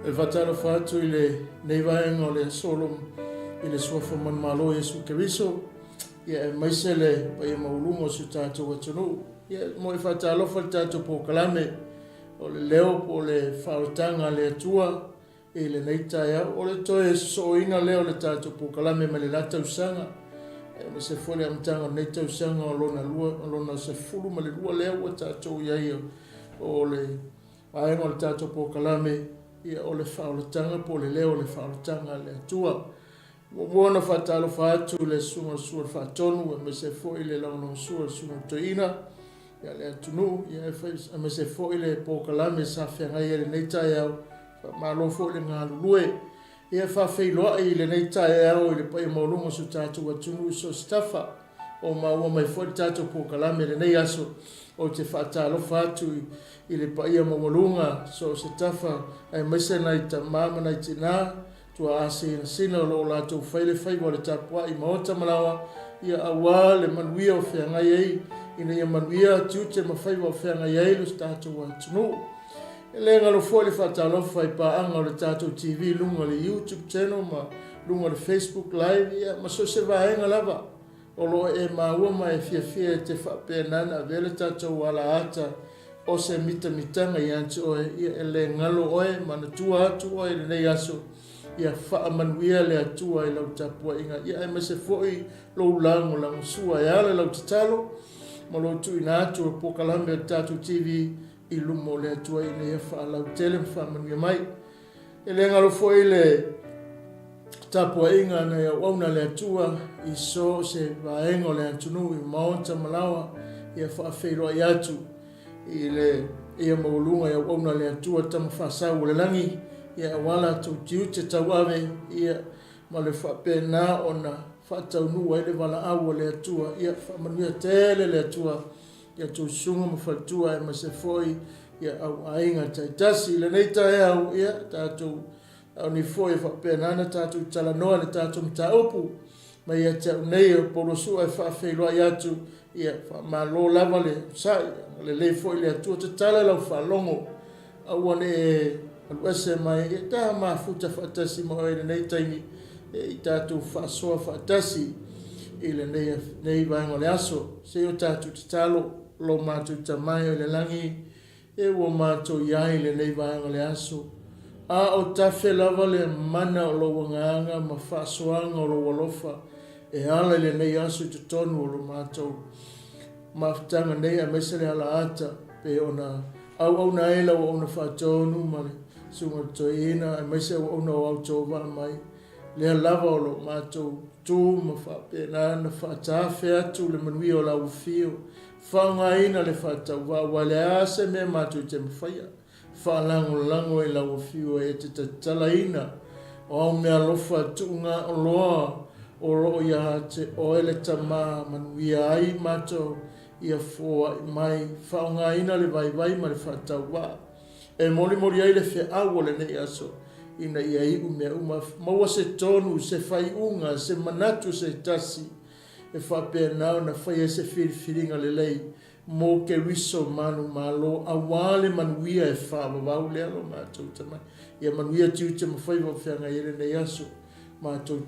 E faatalofa atu i lenei vaega o le aso i le Suafa Manumalo Iesu Keriso, ia aemaise le paia maualuga o si o tatou atunuu. Ia mo e faatalofa i le tatou polokalame o le leo po o le faaolataga a le Atua i lenei taeao. O le toe sosooina lea o le tatou polokalame mai le la tausaga, aemaise foi le amataga o lenei tausaga o lona lua, o lona 12 lea ua tatou i ai o le vaega o le tatou polokalame, ia o le faaolataga po o le leo o le faaolataga a le Atua. Muamua ona faatalofa atu i le Susuga i le Susuga Faatonu aemaise foi le lagolagosua a le Susuga i le Toeaina ia le atunuu, ia aemaise foi le polokalame sa feagai ai i lenei taeao. Faamalo foi le galulue. Ia e faafeiloai i lenei taeao i le paia maualuga o si o tatou atunuu i so o se tafa o maua mai foi le tatou polokalame i lenei aso. Ou te faatalofa atu i le paia maualuga so o se tafa aemaise nai tama ma nai tina tuaa sinasina o lo o latou fai le faiva o le tapuai i maota ma laoa, ia aua le manuia o feagai ai, ina ia manuia tiute ma faiva o feagai ai lo tatou atunuu. E le galo foi le faatalofa i paaga o le tatou TV i luga o le YouTube channel ma luga o le Facebook Live, ia ma so o se vaega lava o lo o e maua ma e fiafia e te faapena ona avea le tatou alaata o se mitamitaga ia te oe, ia e le galo oe, manatua atu oe i lenei aso, ia faamanuia le Atua i lau tapuaiga, ia aemaise foi lou lagolagosua e ala i lau tatalo ma lou tuuina atu o polokalame o le tatou TV i luma o le Atua ina ia faalautele ma faamanuia mai. E le galo foi le tapuaiga a nai auauna a le Atua i so o se vaega o le atunuu i maota ma laoa, ia faafeiloai atu i le ia maualuga i auauna a le Atua Tama Faasau o le Lagi, ia aua latou tiute tauave, ia ma le faapena ona faataunuu ai le valaau a le Atua. Ia faamanuia tele le Atua ia outou susuga ma faletua aemaise foi ia au aiga taitasi. I lenei taeao, ia tatou auni foi e faapena ona tatou talanoa i le tatou mataupu mai ia te au nei o Paulo Sua e faafeiloai atu, ia faamalo lava le onosai, agalelei foi le Atua, tatala lau faalogo Aua ne i alu ese mai, ia ta mafuta faatasi ma oe i lenei taimi, i tatou faasoa faatasi i lenei vaega o le aso. Se i o tatou tatalo, lo matou Tama e i le lagi, e ua matou i ai i lenei vaega o le aso, a o tafe lava le mana o lou agaga ma faasoaga o lou alofa e ala i lenei aso i totonu o lo matou mafutaga nei aemaise le alaata pei ona Auauna ai lau auauna faatonu ma le Susuga i le Toeaina aemaise auauna o autovaa mai, lea lava o lo o matou tu ma faapena ona faataafe atu le manuia o lau afio, faaaogaina le faatauvaa aua e leai se mea matou te mafaia, faalagolago i lau afio e te tatalaina o au meaalofa tuugaoloa o lo o ia te oe le Tama manuia ai matou Ia foai mai, faaaogaina le vaivai ma le faatauvaa e molimoli ai le feau o lenei aso, ina ia iu mea uma, maua se tonu, se faaiuga, se manatu se tasi e faapena ona fai ai se filifiliga lelei mo Keriso manumalo aua le manuia e faavavau lea lo matou tamai. Ia manuia tiute ma faiva o feagai ai lenei aso. Matou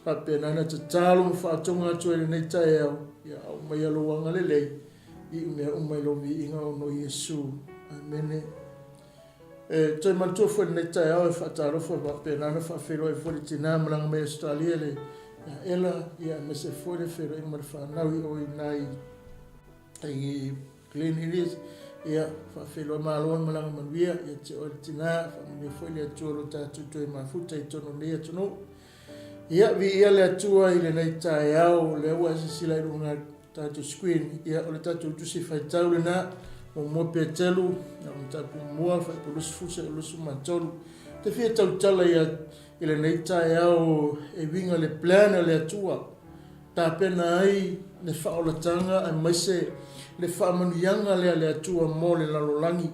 faapena ona tatalo ma faatoga atu ai lenei taeao, ia aumaia lou agalelei i mea uma i lou viiga ona o Iesu. Amene. E toe manatua foi lenei taeao e faatalofa faapena ona faafeiloai foi le tina malaga mai Australia le ia Ella, ia aemaise foi le feiloaiga ma le fanau i o i ina i Glen Innes, ia, faafeiloai malo le malaga manuia ia te oe le tina, faamanuia foi le Atua lo tatou toe mafuta i totonu o lenei atunuu. Ia, viia le Atua i lenei taeao, o lea ua e silasila i luga o le tatou screen, ia, o le tatou tusi faitau lena, muamua Petelu, na mataupu muamua, fuaiupu 20 seia 23. Ou te fia tautala ia i lenei taeao e uiga le plan a le Atua, Tapena ai le faaolataga aemaise le faamanuiaga lea a le Atua mo le lalolagi.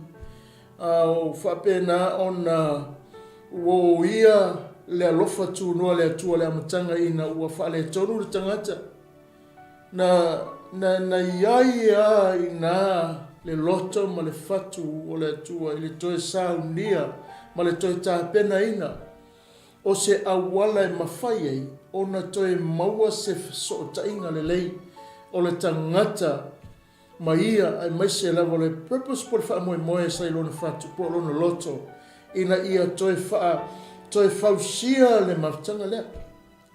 A o faapena ona ua oia le alofa tunoa le Atua i le amataga ina ua faaletonu le tagata. Na, na, na i ai lava i ina le loto ma le fatu o le Atua i le toe saunia ma le toe tapenaina o se auala e mafai ai ona toe maua se fesootaiga lelei o le tagata ma ia aemaise lava o le purpose po o le faamoemoe sa i lona fatu po o lona loto ina ia toe faa toe fausia le mafutaga lea,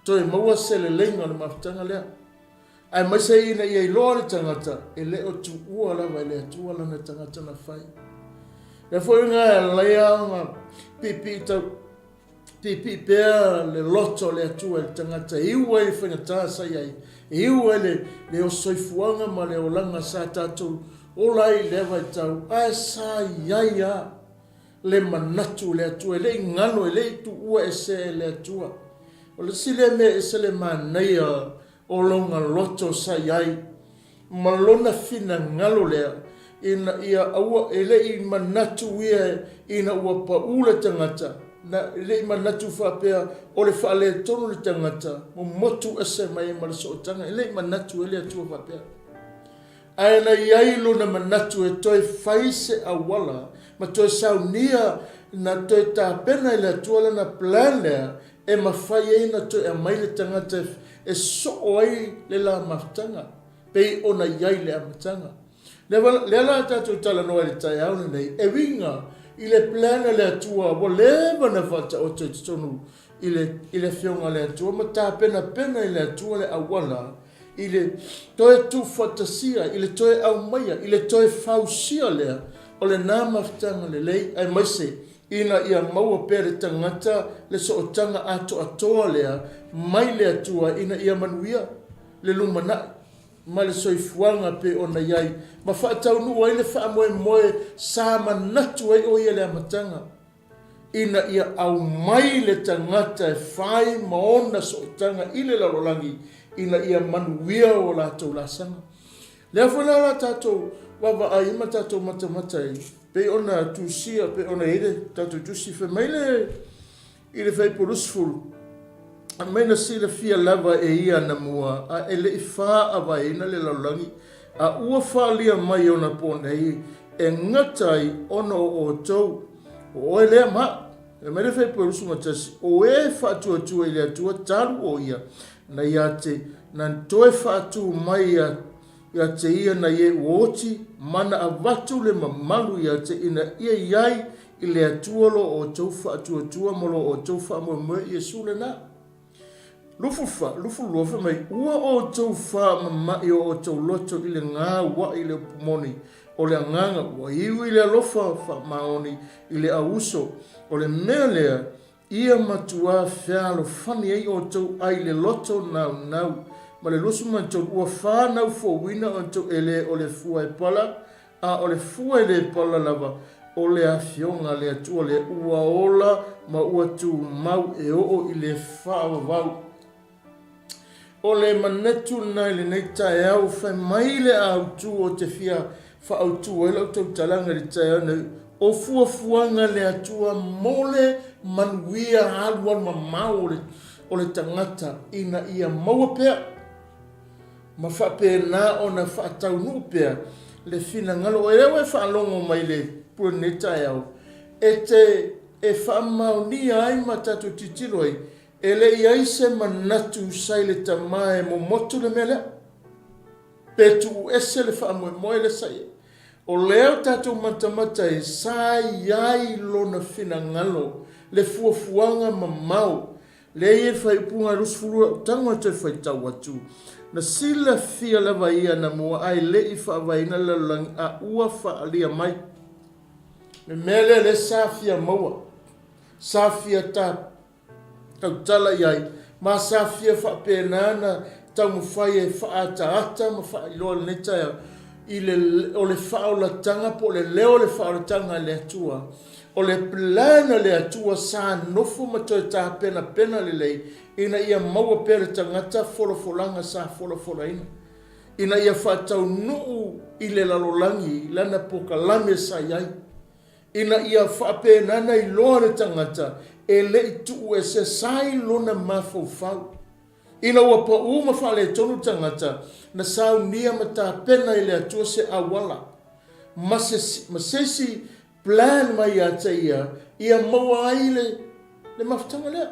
toe maua se leleiga o le mafutaga lea. Aemaise ina ia iloa le tagata e le o tuua lava e le Atua lana tagata na fai. Lea foi na e alai ona piipii tau piipii pea le loto o le Atua i le tagata e iu ai le faigata sa i ai, e iu ai le, le soifuaga ma le olaga sa tatou ola ai i lea vaitau, ae sa i ai lava le manatu o le Atua, e le i galo, e le i tuua ese e le Atua. O le isi lea mea e ese le manaia o lona loto sa i ai ma lona finagalo lea ina ia aua, e le i manatu ia ina ua pau le tagata, na, e le i manatu faapea o le faaletonu le tagata, momotu ese mai ai ma le sootaga, e le i manatu ai le Atua faapea. Ae na i ai lona manatu e toe fai se auala ma toe saunia na toe tapena e le Atua lana plan lea e mafai ai ona toe aumai le tagata e soo ai le la mafutaga pei ona i ai le amataga. Lea la tatou talanoa i le taeao lenei e uiga i le plan a le Atua ua leva ona faataoto i totonu i le, i le Afioga a le Atua ma tapenapena e le Atua le auala i le toe tuufaatasia, i le toe aumaia, i le toe fausia lea o lena mafutaga lelei, aemaise ina ia maua pea le tagata le sootaga atoatoa lea mai le Atua ina ia manuia le lumanai ma le soifuaga pei ona i ai ma faataunuu ai le faamoemoe sa manatu ai o ia i le amataga. ina ia aumai le tagata e fai ma ona sootaga i le lalolagi ina ia manuia o latou laasaga. Lea foi la o le a tatou vaavaai ai ma tatou matamata ai, pei ona tusia, pei ona i ai le tatou tusi, fai mai le i le Fuaiupu 20, Fai mai na silafia lava e ia anamua, a e le i faavaeina le lalolagi, a ua faaalia mai onapo nei e gata ai ona o outou, o oe lea ma au. Fai mai le Fuaiupu 21, O e faatuatua i le Atua talu o ia, na ia te, na toe faatu mai ia, ia te ia nai e ua oti, ma na avatu le mamalu ia te ina ia i ai i le Atua lo outou faatuatua ma lo outou faamoemoe i Iesu lena. Lufu fa, lufu lua fai mai, ua outou faamama'i o outou loto i le gaua'i i le upu moni o le agaga, ua iu i le alofa faamaoni i le auuso. O le mea lea, ia matuā fealofani ai outou ai i le loto naunau. Ma le 23, ua fanau fouina outou e le o le fua e pala, A o le fua e le pala lava, o le Afioga a le Atua lea ua ola ma ua tumau e oo i le faavavau. O le manatu lena i lenei taeao, fai mai le autu ou te fia faaautu ai lau tautalaga i le taeao nei, o fuafuaga a le Atua mo le manuia alualu mamao o le tagata ina ia maua pea. ma faapena ona faataunuu pea le finagalo. O lea ua e faalogo mai i le pule lenei taeao, e te e faamaonia ai ma tatou tilotilo ai, e le i ai se manatu sa i le Tama e momotu le mea lea, pe tuu ese le faamoemoe lea sa i ai. O lea o tatou matamata ai, sa i ai lona finagalo, le fuafuaga mamao Lea e i ai le faaiupuga 20 lau tago e toe faitau atu. Na silafia lava ia anamua ae le i faavaeina le lalolagi a ua faaalia mai. Le mea lea lea sa fia maua, sa fia ta, tautala i ai, ma sa fia faapena na taumafai e faaataata ma faailoa i lenei taeao, i le, o le faaolataga po o le leo o le faaolataga a le Atua. O le plan a le Atua sa nofo ma toe tapenapena lelei ina ia maua pea le tagata folafolaga sa folafolaina, ina ia faataunuu i le lalolagi lana pokalame sa i ai, ina ia faapena ona iloa le tagata e le i tuuese sa i lona mafaufau. Ina ua pau ma faaletonu le tagata, na saunia ma tapena e le Atua se auala ma se, ma se isi. plan mai ia te ia, ia maua ai le, le mafutaga lea.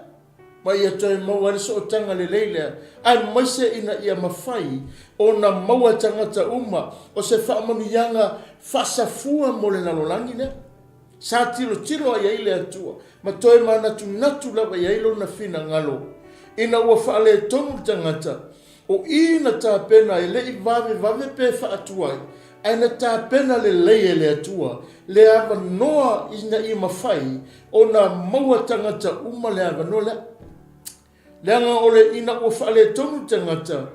Ma ia toe maua ai le sootaga lelei lea, aemaise ina ia mafai ona maua e tagata uma o se faamanuiaga faasafua mo le lalolagi lea. Sa tilotilo ai ai le Atua ma toe manatunatu lava i ai Lona finagalo ina ua faaletonu le tagata, o i na tapena e le i vavevave pe faatuai, ae na tapena lelei e le Atua le avanoa ina ia mafai ona maua tagata uma le avanoa lea. Leaga o le ina ua faaletonu le tagata,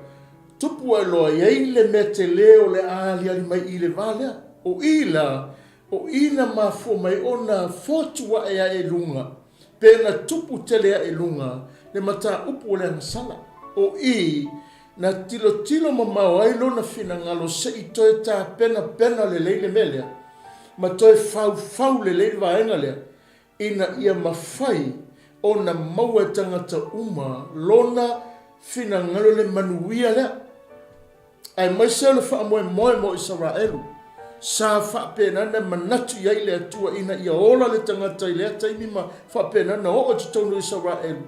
tupu ae loa i ai le mea tele o le a aliali mai i le va lea. O i la, O i na mafua mai ona fotu ae ai i luga, pe na tupu tele ae i luga le mataupu o le agasala. O i na tilotilo mamao ai lona finagalo se i toe tapenapena lelei le mea lea, ma toe faufau lelei le vaega lea, ina ia mafai ona maua e tagata uma lona finagalo le manuia lea. Aemaise o le faamoemoe mo Isaraelu, sa faapena ona manatu i ai le Atua ina ia ola le tagata i lea taimi ma faapena ona oo i totonu o Isaraelu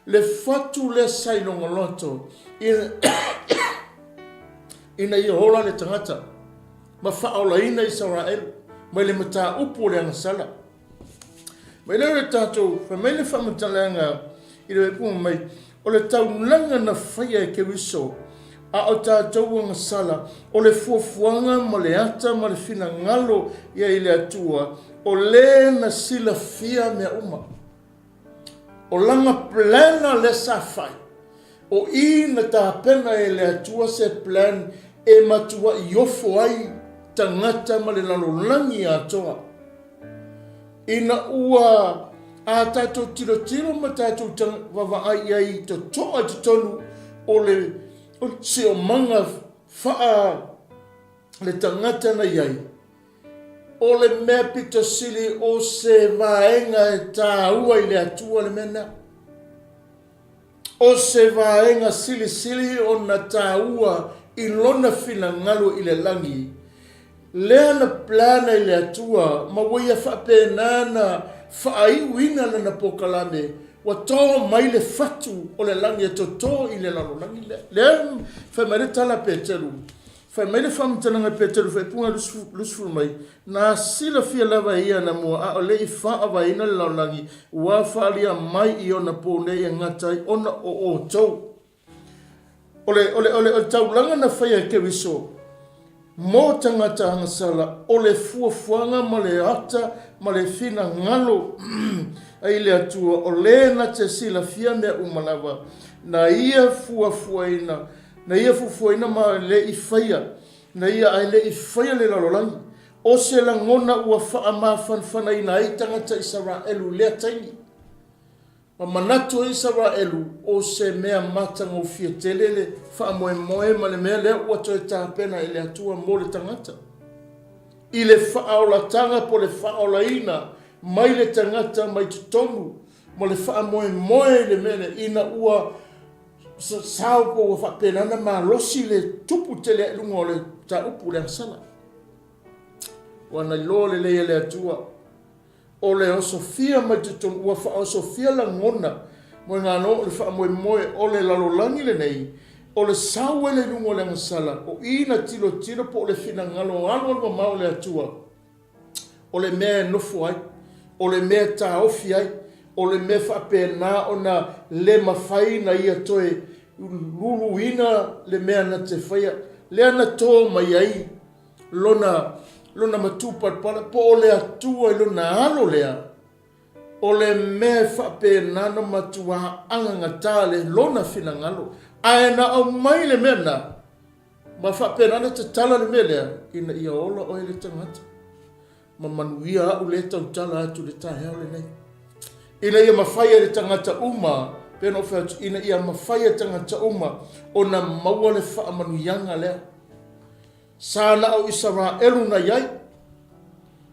le fatu lea sa i logoloto ina ia ola le tagata ma faaolaina Isaraelu mai le mataupu o le agasala. Mai lea o le tatou, fai mai le faamatalaga i le uipuga mai, o le taulaga na faia e Keriso, a o tatou agasala, o le fuafuaga ma le ata ma le finagalo ia i le Atua, o le na silafia mea uma. O lana plan lea sa fai, o i na tapena e le Atua se plan e matuai ofo ai tagata ma le lalolagi atoa. Ina ua a tatou tilotilo ma tatou vaavaai i ai i totoa i totonu o le siomaga faa le tagata na i ai, o le mea pito sili o se vaega e tāua i le Atua le mea lena. O se vaega silisili ona tāua i Lona finagalo i le lagi, lea na plan ai le Atua ma ua Ia faapena na faaiuina Lana polokalame, ua to mai le fatu o le lagi e toto i le lalolagi lea. Lea fai mai le tala a Peteru, Fai mai le faamatalaga a Peteru faaipuga 20 mai, Na silafia lava e ia anamua, a o le i faavaeina le lalolagi, ua faaalia mai i ona po nei e gata ai ona o outou. O le, o le, o le, o le taulaga na faia e Keriso mo tagata agasala, o le fuafuaga ma le ata ma le finagalo ai le Atua, o le na te silafia mea uma lava, na ia fuafuaina Na ia fuafuaina ma le i faia, na ia ae le i faia le lalolagi, o se lagona ua faamafanafanaina ai tagata Isaraelu i lea taimi. Ma manatu ai Isaraelu o se mea matagofie tele le faamoemoe ma le mea lea ua toe tapena e le Atua mo le tagata. I le faaolataga po le faaolaina mai le tagata mai totonu ma le faamoemoe i le mea lea ina ua Sao po ua faapena ona malosi le tupu tele ai luga o le mataupu le agasala. Ua na iloa lelei e le Atua o le osofia mai totonu, ua faaosofia lagona moegano o le faamoemoe o le lalolagi lenei, o le sau ai le luga o le agasala, o i na tilotilo po o le finagalo alualu mamao o le Atua. o le mea e nofo ai, o le mea e taofi ai, o le mea faapena ona le mafai na ia toe luluina le mea na te faia, lea na to mai ai lona, lona matupalapala, po o le Atua i lona alo lea, o le mea e faapena na matua agagatā le lona finagalo, ae na aumai le mea na, Ma faapena ona tatala le mea lea, ina ia ola oe le tagata, ma manuia au lea tautala atu i le taeao lenei. Ina ia mafai e le tagata uma, pei ona ou fai atu, ina ia mafai e tagata uma ona maua le faamanuiaga lea. Sa na o Isaraelu na i ai,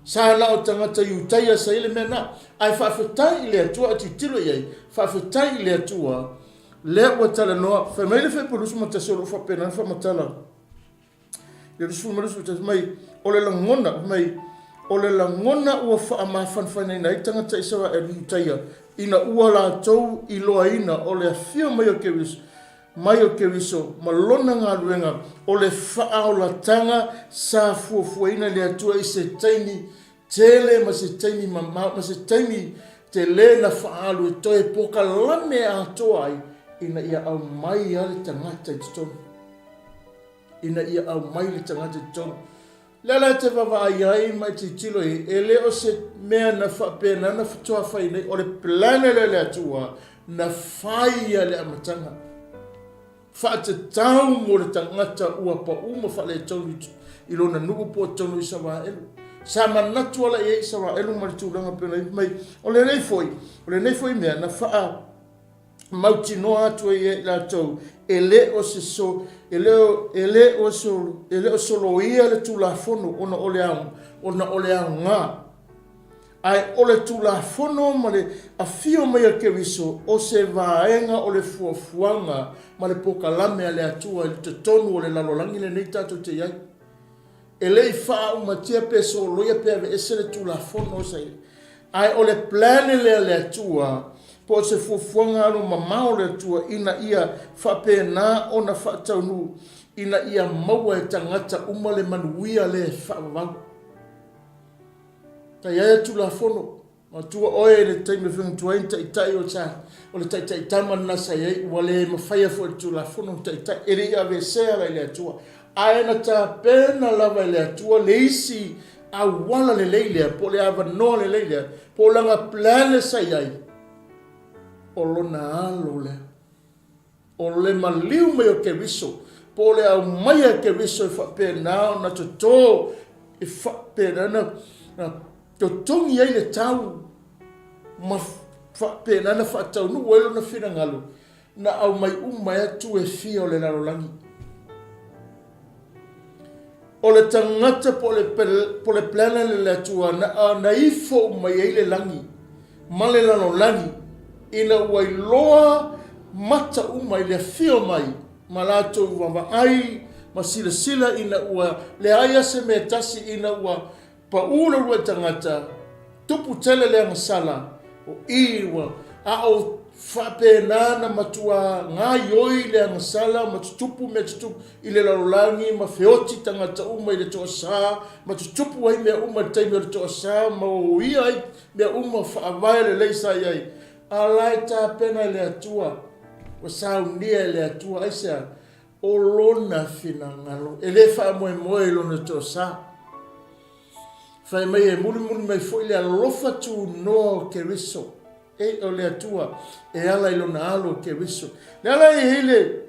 sa na o tagata Iutaia sa i ai le mea na. Ae faafetai i le Atua, a tilotilo i ai, faafetai i le Atua, Lea ua talanoa, fai mai le Fepu 21 o lo o faapena ona faamatala. Le 21 mai, o le lagona, fai mai, O le lagona ua faamafanafanaina ai tagata Isaraelu i Iutaia ina ua latou iloaina o le afio mai o Keriso, mai o Keriso ma lona galuega o le faaolataga sa fuafuaina e le Atua i se taimi tele ma se taimi mamao ma se taimi tele na faaalu e toe pokalame atoa ai ina ia aumai a le tagata i totonu. Ina ia aumai le tagata i totonu. Lea la e te vaavaai ai ma e tilotilo i ai, e le o se mea na faapena na faatoa fai nei, o le plan lea a le Atua na fai ia le amataga. Faatatau mo le tagata ua pau ma faaletonu i lona nuu po o totonu o Isaraelu. Sa manatu ala i ai Isaraelu ma le tulaga pei ona i mai. O lenei foi, o lenei foi mea na faa mautinoa atu ai ia i latou, e le o se so, e le o, e le o so, e le o soloia le Tulafono ona o le, ona o le aoga. Ae o le Tulafono ma le afio mai o Keriso o se vaega o le fuafuaga ma le pokalame a le Atua i totonu o le lalolagi lenei tatou te i ai. E le i faaaumatia pe soloia pe aveese le Tulafono sa i ai. Ae o le plan lea a le Atua, po o se fuafuaga alumamao a le Atua ina ia faapena ona faataunuu ina ia maua e tagata uma le manuia lea e faavavau. Sa i ai le Tulafono, matua oe i le taimi e faigatua ai ni taitai o sa, o le taitai tama lena sa i ai, ua le mafaia foi e le Tulafono ni taitai, e le i aveesea la i le Atua. Ae na tapena lava e le Atua le isi auala lelei lea, po o le avanoa lelei lea, po o lana plan lea sa i ai, o lona alo lea. O le maliu mai o Keriso, po o le aumaia e Keriso e faapena ona toto, e faapena ona totogi ai le tau ma faapena ona faataunuu ai lona finagalo, na aumai uma ai atu e fia o le lalolagi. O le tagata po o le planet a le Atua na ifo uma i ai le lagi ma le lalolagi ina ua iloa mata uma i le afio mai ma latou vaavaai ma silasila ina ua leai lava se mea e tasi ina ua Pau le uluai tagata, tupu tele le agasala, o i ua a o faapena na matua gaioi le agasala ma tutupu mea tutupu i le lalolagi ma feoti tagata uma i le toasa ma tutupu ai mea uma i le taimi o le toasa ma oia ai mea uma faavae lelei sa i ai. A la e tapena e le Atua, ua saunia e le Atua, aisea? O lona finagalo, e le faamoemoe i lona toasa. Fai mai e mulimuli mai foi le alofa tunoa o Keriso, e, o le Atua, e ala i lona alo o Keriso. Le ala e i ai le,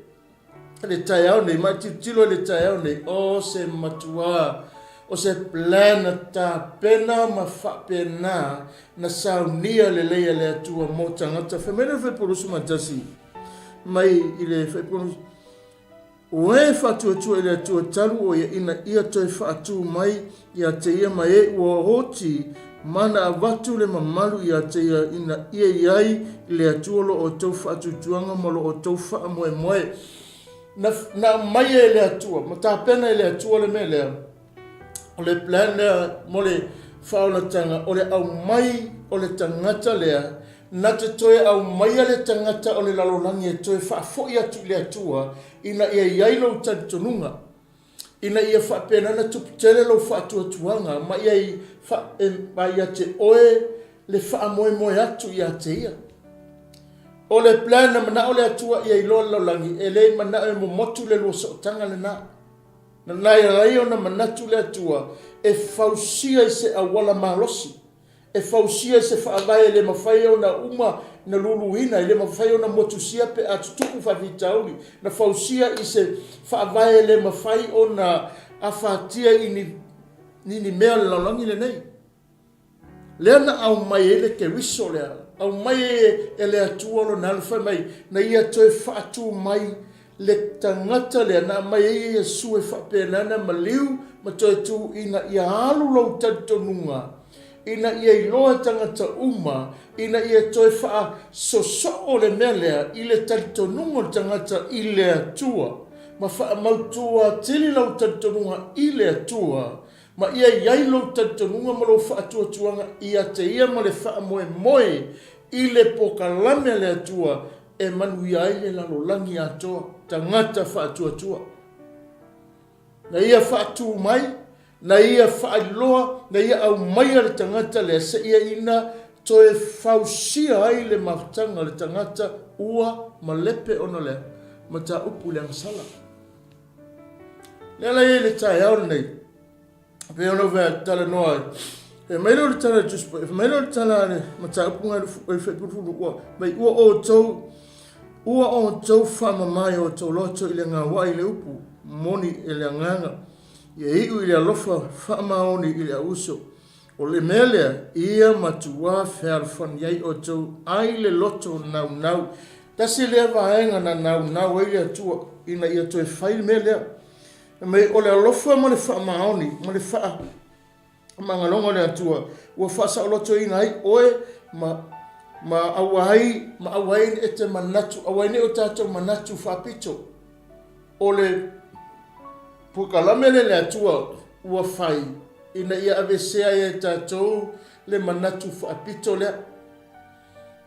le taeao nei, ma e tilotilo i le taeao nei, o se matuā, o se plan na tapena ma faapena na saunia lelei e le Atua mo tagata. Fai mai le Fuaiupu 21, mai i le Fuaiupu O e faatuatua i le Atua talu o ia ina ia toe faatu mai ia te ia ma e ua oti ma na avatu le mamalu ia te ia ina ia i ai i le Atua lo outou faatuatuaga ma lo outou faamoemoe. Na, na aumaia e le Atua, ma tapena e le Atua le mea lea, o le plan lea mo le faaolataga, o le aumai o le tagata lea, na te toe aumaia le tagata o le lalolagi e toe faafoi atu i le Atua, ina ia i ai lou talitonuga, ina ia faapena ona tupu tele lou faatuatuaga ma ia i, fa, e, ma ia te oe le faamoemoe atu ia te ia. O le plan na manao le Atua ia iloa le lalolagi, e le i manao e momotu le lua sootaga lena. Na ala ai ona manatu le Atua e fausia i se auala malosi, e fausia i se faavae e le mafai ona uma na luluina, e le mafai ona motusia pe a tutupu faafitauli, na fausia i se faavae e le mafai ona afatia i ni, ni mea o le lalolagi lenei. Lea na aumai ai le Keriso lea, aumai ai e le Atua lona Alo, fai mai, na ia toe faatu mai le tagata lea, na aumai ai Iesu e faapena ona maliu ma toe tu ina ia alu lou talitonuga, ina ia iloa e tagata uma, ina ia toe faasosoo le mea lea i le talitonuga o le tagata i le Atua, ma faamautu atili lou talitonuga i le Atua. Ma ia i ai lou talitonuga ma lou faatuatuaga ia te Ia ma le faamoemoe i le pokalame a le Atua e manuia ai le lalolagi atoa, tagata faatuatua. Na ia faatu mai, na ia faailoa, na ia aumaia le tagata lea seia ina toe fausia ai le mafutaga a le tagata ua malepe ona o le mataupu i le agasala. Lea la e i ai le taeao lenei, pei ona ou talanoa ai, fai mai lea o le tala a le Tusi Paia, fai mai lea o le tala a le mataupu na i le Fuaifulu ua mai ua outou ua outou faamama i o outou loto i le gauai i le upu moni e le agaga, ia iu i le alofa faamaoni i le auuso. O le mea lea, ia matua fealofani ai outou ai le loto naunau. Tasi lea vaega na naunau ai le Atua ina ia toe fai le mea lea. Fai mai, o le alofa ma le faamaoni ma le faamagaloga o le Atua ua faasaolotoina ai oe ma ma aua ai ma aua ai e te manatu, aua ai ne i o tatou manatu faapito. O le polokalame lea le Atua ua fai ina ia aveesea ai e tatou le manatu faapito lea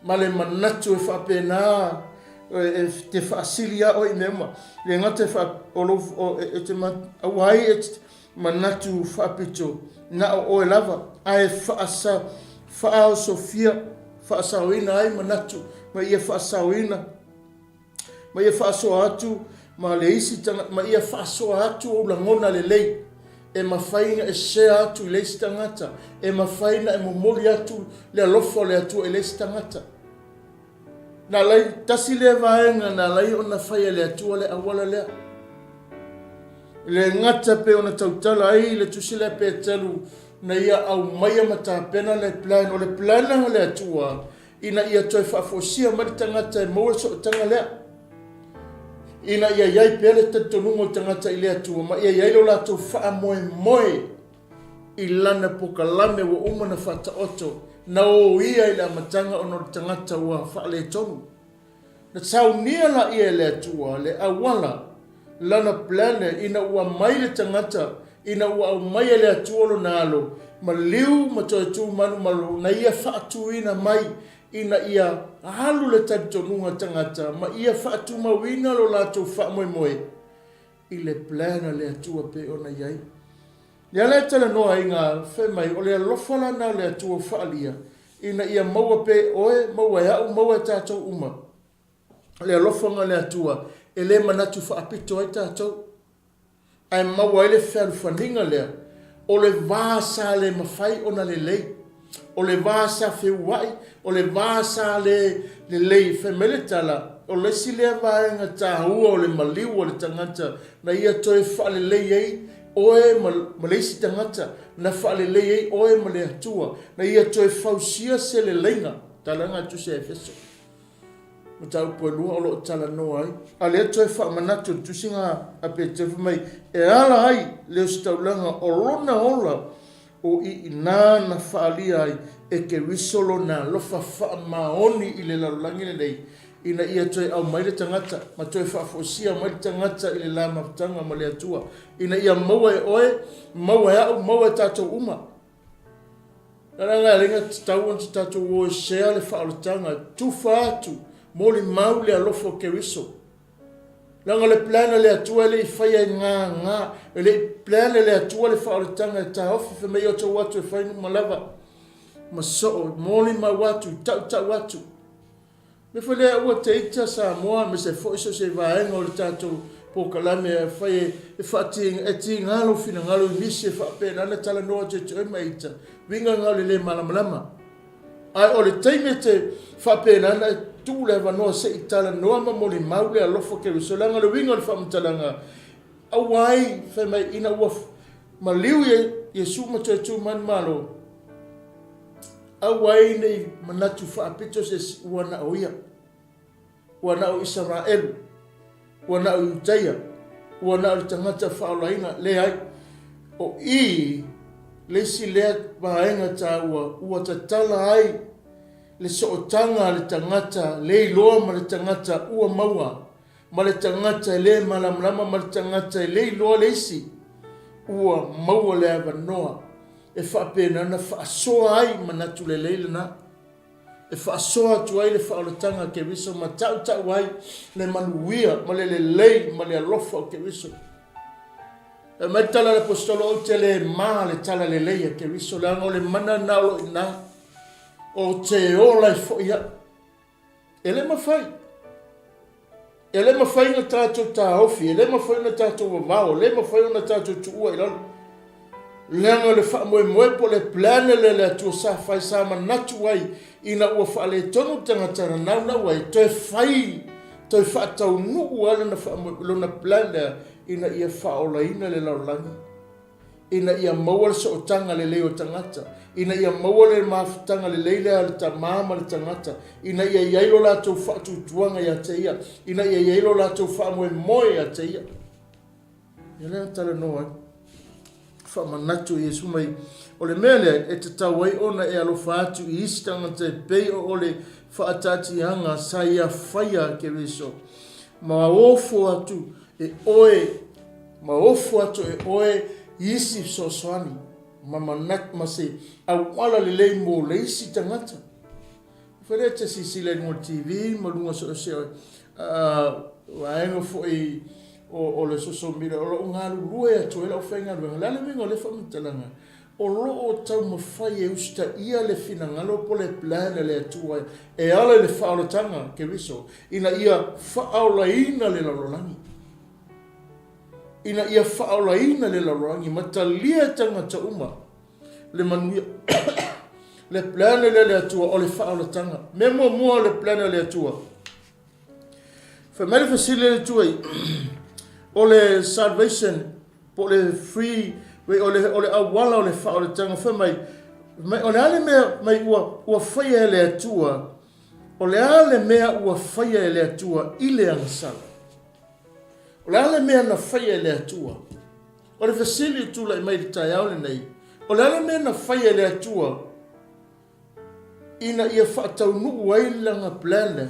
ma le manatu e faapena e te faasili lava oe i mea uma. E le gata e faa, o lou, e te, aua ai e te manatu faapito na o oe lava, ae faasa, faaosofia, faasaoina ai manatu ma ia faasaoina ma ia faasoa atu ma le isi tagata, ma ia faasoa atu ou lagona lelei e mafai ona e share atu i le isi tagata, e mafai ona e momoli atu le alofa o le Atua i le isi tagata. Na alai, tasi lea vaega na alai ona fai e le Atua le auala lea. E le gata pei ona tautala ai le tusi lea Peteru na ia aumaia ma tapena le plan, o le plan a le Atua ina ia toe faafoisia mai le tagata e maua le sootaga lea, ina ia i ai pea le talitonuga o le tagata i le Atua ma ia i ai lo latou faamoemoe i lana pokalame ua uma ona faataoto, na oia i le amataga ona o le tagata ua faaletonu. Na saunia laia e le Atua le auala, Lana plan, ina ua mai le tagata, ina ua aumai e le Atua lona alo, maliu ma toe tu manumalo, na ia faatuina mai ina ia alu le talitonuga tagata ma ia faatumauina lo latou faamoemoe i le plan a le Atua pei ona i ai. Lea la e talanoa ai nga fai mai o le alofa lana o le Atua faaalia ina ia maua pea e oe, maua e au, maua e tatou uma le alofaga o le Atua e le manatu faapito ai tatou, ae maua ai le fealofaniga lea o le va sa le mafai ona lelei, o le va sa feua'i, o le va sa le lelei. Fai mai le tala, o le isi lea vaega taua o le maliu o le tagata na ia toe faalelei ai oe ma le isi tagata, na faalelei ai oe ma le Atua, na ia toe fausia se leleiga. Talaga a Tusi a Efeso. Mataupu e lua o lo o talanoa ai. A lea toe faamanatu i le tusiga a Peteru fai mai, e ala ai le ositaulaga o lona ola o i inā na faaalia ai e Keriso lona alofa faamaoni i le lalolagi lenei, ina ia toe aumai le tagata ma toe faafoisia mai le tagata i le la mafutaga ma le Atua, ina ia maua e oe, maua e au, maua e tatou uma. O le ala lea e tatau ona tatou o e share le faaolataga, tufa atu, molimau le alofa o Keriso. Leaga o le plan a le Atua e le i faia e gaga, e le i plan e le Atua le faaolataga e taofi fai mai outou o atu e fai uma lava ma soo, molimau atu, tautau atu. Mea foi lea aua te ita Samoa aemaise foi so o se vaega o le tatou polokalame e fai e faatiga e tiga lou finagalo i nisi e faapena ona talanoa atu ia te oe ma ita, uiga na o le le malamalama. Ae o le taimi e te faapena ona e tuu le avanoa se i talanoa ma molimau le alofa o Keriso leaga o le uiga o le faamatalaga aua ai fai mai ina ua maliu Iesu ma toe tu manumalo Aua ai ne i manatu faapito se isi ua na o ia, ua na o Isaraelu, ua na o Iutaia, ua na o le tagata faaolaina. Leai, o i le isi lea vaega taua ua tatala ai le sootaga a le tagata le iloa ma le tagata ua maua ma le tagata e le malamalama ma le tagata e le iloa le isi. Ua maua le avanoa e faapena ona faasoa ai manatu lelei lena, e faasoa atu ai le faaolataga a Keriso ma tautau ai le manuia ma le lelei ma le alofa o Keriso. Fai mai le tala a le Aposetolo, Ou te le ma le tala lelei a Keriso, leaga o le mana lena o lo o i ina, ou te ola ai foi au. E le mafai. E le mafai ona tatou taofi, e le mafai ona tatou vavao, e le mafai ona tatou tuua i lalo. Leaga o le faamoemoe po o le plan lea a le Atua sa fai, sa manatu ai ina ua faaletonu le tagata na naunau ai, toe fai, toe faataunuu lava lona faamoemoe, lona plan lea ina ia faaolaina le lalolagi. ina ia maua le sootaga lelei o tagata, ina ia maua le mafutaga lelei lea a le tama ma le tagata, ina ia i ai lo latou faatuatuaga ia te ia, ina ia i ai lo latou faamoemoe ia te ia. Ia lea na talanoa ai. Faamanatu i Iesu mai, o le mea lea e tatau ai ona e alofa atu i isi tagata e pei o le faataatiaga sa ia faia a Keriso, ma ofo atu e oe Ma ofo atu e oe i isi fesoasoani ma manatu ma se auala lelei mo le isi tagata. Fai lea e te silasila i luga o le TV ma luga so o se vaega foi o le social media o lo o galulue atu ai le aufaigaluega. O le a le uiga o lea faamatalaga? O lo o taumafai e usitaia le finagalo po o le plan a le Atua e ala i le faaolataga, Keriso, ina ia faaolaina le lalolagi. ina ia faaolaina le lalolagi ma talia e tagata uma le manuia. Le plan lea a le Atua o le faaolataga. Mea muamua o le plan a le Atua. Fai mai le fesili a le Atua o le salvation po o le free way o le, o le auala o le faaolataga. Fai mai, mai o le a le mea mai ua, ua faia e le Atua, o le a le mea ua faia e le Atua i le agasala. O le a le mea na faia e le Atua? O le fesili e tulai mai i le taeao lenei, o le a le mea na faia e le Atua ina ia faataunuu ai lana plan lea?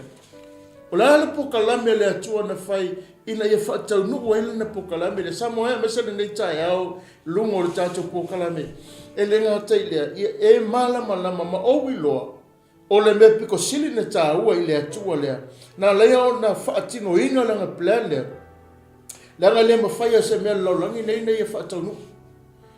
O le a le pokalame a le Atua na fai ina ia faataunuu ai lana pokalame lea? Samoa e, aemaise lenei taeao i luga o le tatou pokalame. E le gata i lea, ia e malamalama ma ou iloa O le mea pito sili na taua i le Atua lea, na ala ai ona faatinoina lana plan lea, leaga e le mafai e se mea o le lalolagi nei ona ia faataunuu.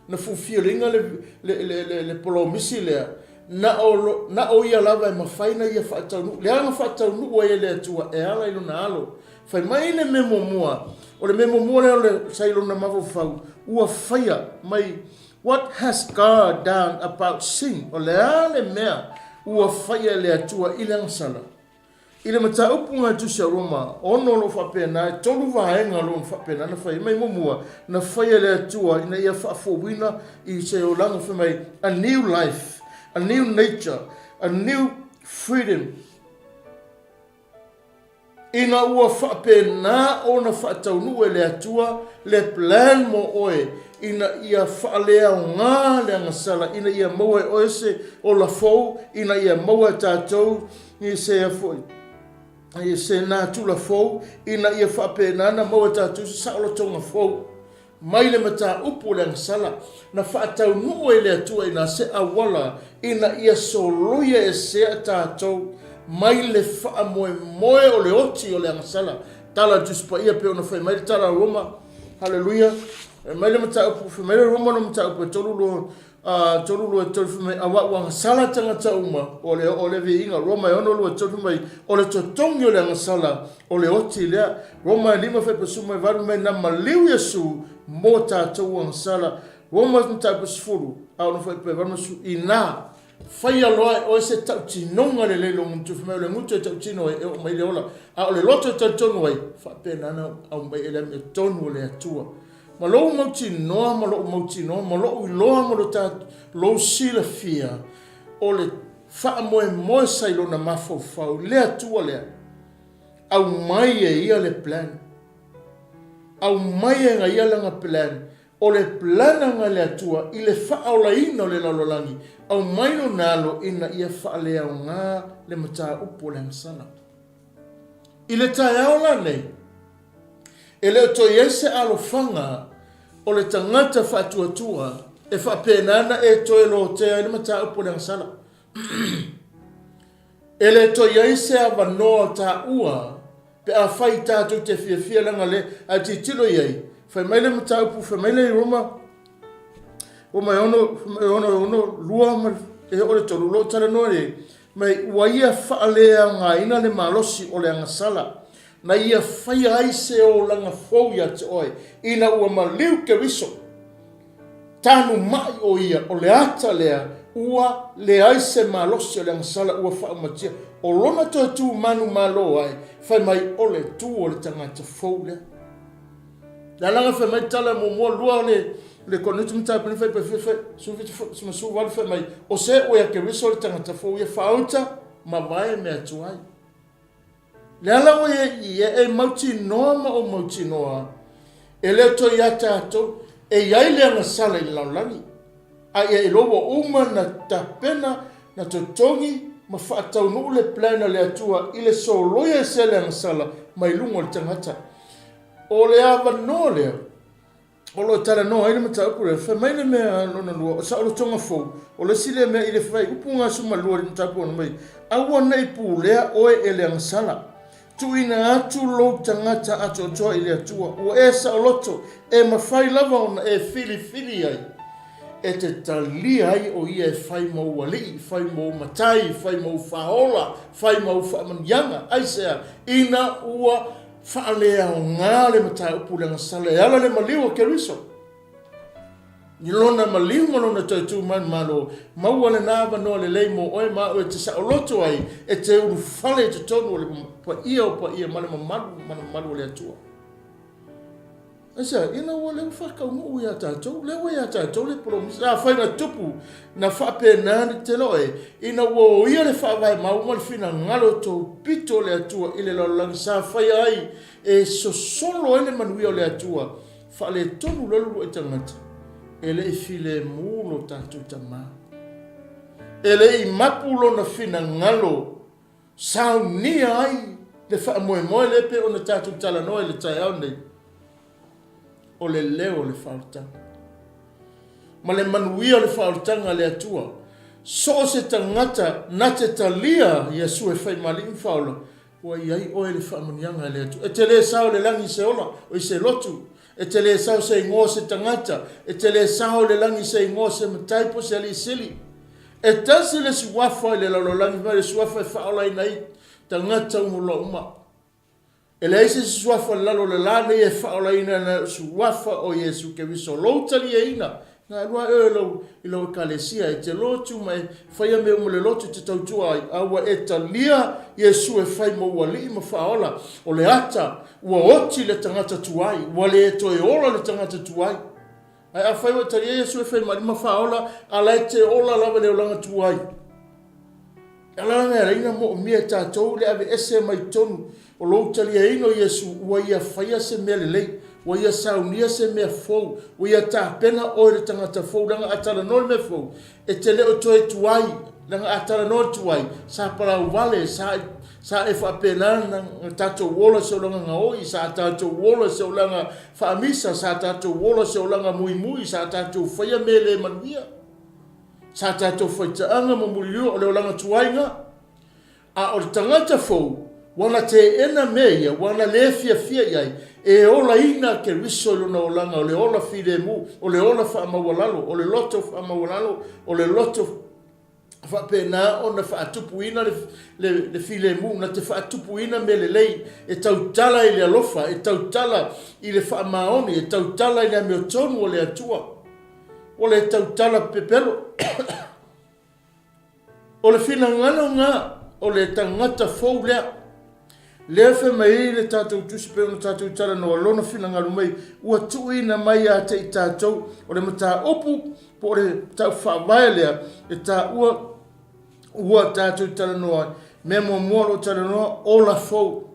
Na fulfill ina le, le, le, le, le polomisi lea, na o, na o ia lava e mafai ona ia faataunuu. Leaga na faataunuu ai e le Atua e ala i lona Alo. Fai mai le mea muamua, o le mea muamua lea o le, sa i lona mafaufau, ua faia mai What has God done about sin? O le a le mea ua faia e le Atua i le agasala? I le mataupu na Tusi a Roma 6 o lo o faapena, e tolu vaega o lo o faapena na fai mai. Muamua, na faia e le Atua ina ia faafouina i se olaga fai mai, a new life, a new nature, a new freedom. Ina ua faapena ona faataunuu e le Atua le plan mo oe ina ia faaleaoga le agasala, ina ia maua e oe se ola fou, ina ia maua e tatou i se foi i se natura fou, ina ia faapena ona maua e tatou se saolotoga fou. Mai le mataupu o le agasala, na faataunuu ai le Atua ina se auala ina ia soloia esea tatou mai le faamoemoe o le oti o le agasala. Tala a le Tusi Paia pei ona fai mai le tala a Roma. Haleluia. Fai mai le mataupu, fai mai le Roma le mataupu e 3 2 3 2 3 fai mai, Aua ua agasala tagata uma, o le o le viiga, Roma e 6 2 3 fai mai, o le totogi o le agasala, o le oti lea. Roma e 5 fuaiupesuma e 8 fai mai, na maliu Iesu mo tatou agasala. Roma mataupu 10, a ono fuaiupu e 80, inā faia loa e oe se tautinoga lelei lou gutu, fai mai o le gutu e tautino ai e oo mai le ola, a o le loto e talitonu ai, faapena ona aumai ai le amiotonu o le Atua. Ma lou mautinoa ma lo'u mautinoa ma lo'u iloa ma lo ta, lou silafia o le faamoemoe sa i lona mafaufau i le Atua lea, aumai e ia le plan. Aumai e ia lana plan. O le plan a le Atua i le faaolaina o le lalolagi, aumai lona alo ina ia faaleaoga le mataupu o le agasala. I le taeao la nei, E le o toe i ai se alofaga O le tagata faatuatua e faapena ona e toe lotea ai le mataupu o le agasala. E le toe i ai se avanoa o taua pe afai tatou te fiafia leaga le, ae tilotilo i ai, fai mai le mataupu, fai mai le Roma, Roma e 6, 6, 2 ma e oo i le 3, o lo o talanoa i ai, mai ua ia faaleaogaina le malosi o le agasala, na ia faia ai se olaga fou ia te oe, ina ua maliu Keriso. Tanumai o ia, o le ata lea, ua leai se malosi o le agasala ua faaumatia. O lona toe tu manumalo ai, fai mai o le tu o le tagata fou lea. Le alaga fai mai tala muamua lua le le Korinito mataupu fai fai fai 17 ma 18 fai mai, o se ua ia Keriso le tagata fou ia faaauta mavae mea tuai. Le ala ua ia i e, e mautinoa ma ou mautinoa, e le o toe ia tatou, e i ai le agasala i le lalolagi, a ia iloa ua uma na tapena, na totogi ma faataunuu le plan a le Atua i le soloia ese le agasala mai luga o le tagata. O le avanoa lea, o lo o talanoa ai le mataupu lea, fai mai le mea lona lua, o saolotoga fou, o le isi lea mea i le fuaiupu 12 i le mataupu ona mai, aua ne i pulea oe e le agasala. Tuuina atu lou tagata atoatoa i le Atua, ua e saoloto, e mafai lava ona e filifili ai, e te talia ai o ia e fai ma ou alii, fai ma ou matai, fai ma ou faaola, fai ma ou faamanuiaga. Aisea? Ina ua Faaleaoga le mataupu le agasala e ala le maliu o Keriso. I lona maliu ma lona toe tu manumalo, maua lena avanoa lelei mo oe ma au e te saoloto ai, e te ulufale i totonu o le paia o paia ma le mamalu ma le mamalu o le Atua. Aisea? Ina ua lea ua faataunuu ia tatou, lea ua ia tatou le polomisi. Afai na tupu, na faapena te iloa e, ina ua oia le faavae mau ma le finagalo o tou pito o le Atua i le lalolagi sa faia ai e sosolo ai le manuia o le Atua, faaletonu loa le uluai tagata, e le i filemu lo tatou Tama. E le i mapu lona finagalo saunia ai le faamoemoe lea pei ona tatou talanoa i le taeao nei, o le leo o le faaolataga. Ma le manuia o le faaolataga a le Atua. So o se tagata na te talia Iesu e fai ma Alii ma Faaola, ua i ai oe i le faamanuiaga a le Atua. E te le sao i le lagi i se ola, o i se lotu, e te le sao se igoa o se tagata, e te le sao i le lagi i se igoa o se matai po o se alii sili. E tasi le suafa i le lalolagi mai le suafa e faaolaina ai tagata uma loa uma. E leai se isi suafa i lalo o le la nei e faaolaina na o suafa o Iesu Keriso lou taliaina. Na alu lava oe lau, i lau ekalesia, e te lotu ma e faia mea uma le lotu e te tautua ai, a ua e talia Iesu e fai mou alii ma faaola, o le ata, ua oti le tagata tuai, ua le toe ola le tagata tuai. Ae afai ua talia Iesu e fai ma alii ma faaola, a la e te ola lava i le olaga tuai. E ala lana e ala ai ona moomia e tatou le aveese mai totonu o lou taliaina o Iesu, ua ia faia se mea lelei, ua ia saunia se mea fou, ua ia tapena oe le tagata fou, leaga a talanoa le mea fou, e te le o toe tuai, leaga a talanoa le tuai, sa palauvale, sa, sa e faapena na tatou ola se olaga gaoi, sa tatou ola se olaga faamisa, sa tatou ola se olaga muimui, sa tatou faia mea le manuia. Sa tatou faitaaga ma muliliu o le olaga tuai na. A o le tagata fou, ua na teena mea ia, ua na le fiafia i ai, e olaina Keriso i lona olaga, o le ola filemu, o le ola faamaualalo, o le loto faamaualalo, o le loto faapena ona faatupuina le, le, le filemu, na te faatupuina mea lelei, e tautala i le alofa, e tautala i le faamaoni, e tautala i le amiotonu o le Atua. Ua le tautala pepelo. O le finagalo na o le tagata fou lea. Lea fai mai ai le tatou tusi pei ona tatou talanoa lona finagalo mai ua tuuina mai ia te i tatou o le mataupu po o le mataupu faavae lea e taua ua tatou talanoa mea muamua o lo o talanoa ola fou.